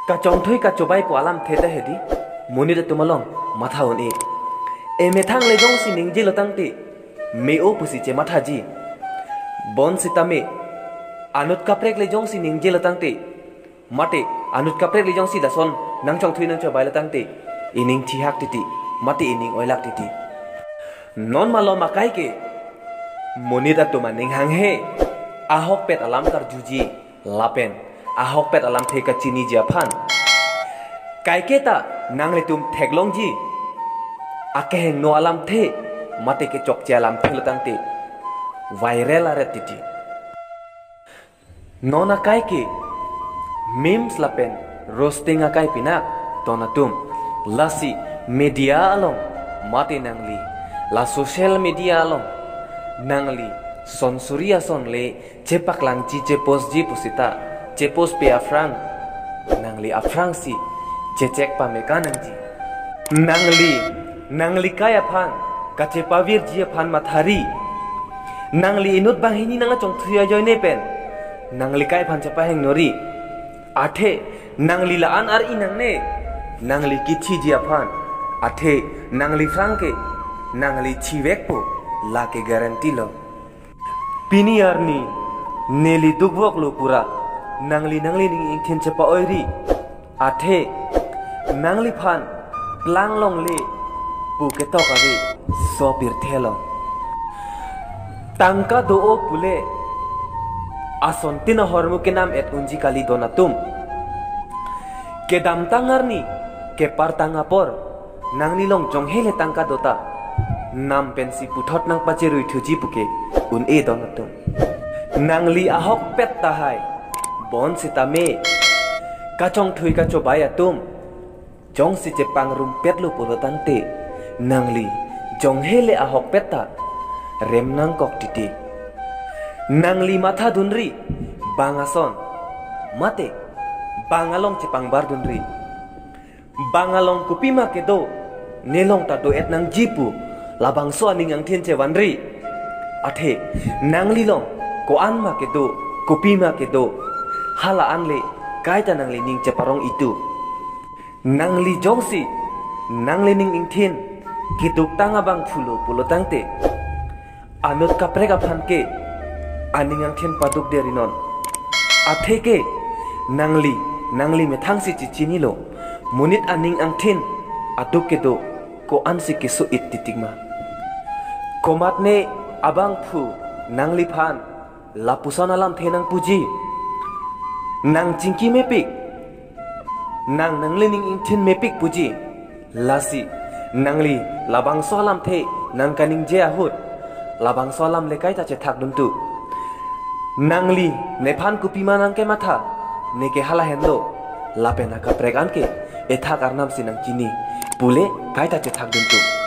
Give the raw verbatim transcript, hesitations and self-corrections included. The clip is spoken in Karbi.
Kachongthui kachobai pu alamthe ta hedi, monit atum along matha un-e. Emethang le jongsi ningje lo tangte, me-o pusi chemathaji. Bonsitame, anut kaprek le jongsi ningje lo tangte, mate anut kaprek le jongsi lason nangchongthui nangchobai lo tangte, ining thihak titi, mate ining oilak titi. Non malom akai ke, monit atum aning hanghe, ahokpet alam karjuji, lapen ahokpet alamthe kachiniji aphan. Kaiketa nanglitum theklongji, akehingno alamthe, mate kechokche alamthe lo tangte, viral aret titi. Non akai ke memes lapen roasting akai pinak don atum. Lasi media along mate nangli la social media along nangli sonsuri ason le chepaklangji chepostji pusita, chepostpe aphrang nangli aphrangsi chechek pame kanangji. Nangli, nangli kai aphan kachepavirji aphan mathari. Nangli inut banghini nangchongthui ajoine pen nangli kai aphan chepahingnori. Athe nangli la-an ar-i nangne, nangli kithiji aphan. Athe nangli phrang ke nangli thivekpo, lake guarantee lo. Pini arni neli dukvoklo pura, nangli nanglining ingthin chepa-oiri. Athe nangliphan klanglongle pu ketok ave, sopirthe along. Tangka do-o pule asontin ahormu kenam-et unji kali don atum. Kedamtang arni, kepartang apor, nanglilong jonghele tangka dota, nam pensi puthot nangpacherui thuji puke un-e don atum. Nangli ahokpet tahai, bonsitame kachongthui kachobai atum, jongsi chepangrumpetlo pulo tangte, nangli jonghele ahokpet ta rem nangkok titi. Nangli mathadunri, bang ason, mate bang along chepangbardunri. Bang along kopima kedo, nelong ta do-et nangji pu labangso aning angthin chevanri. Athe nanglilong ko-an ma kedo, kopima kedo, hala anle kaita nanglining cheparong itu. Nangli jongsi nanglining ingthin kedoktang abangphulo pulo tangte, anut kaprek aphan ke aning angthin paduk derinon. Athe ke nangli, nangli methangsi chechinilo, monit aning angthin aduk kedo ko-ansi keso-et titik ma. Komatne abangphu nangliphan lapuson alamthe nangpuji, nangchingki mepik, nang nanglining ingthin mepik puji. Lasi nangli labangso alamthe nangkaningje ahut, labangso alam le kaita chethakduntu. Nangli nephan kopima nangkematha, neke hala henlo, lapen akaprek anke ethak arnamsi nangchini pule kaita chethakduntu.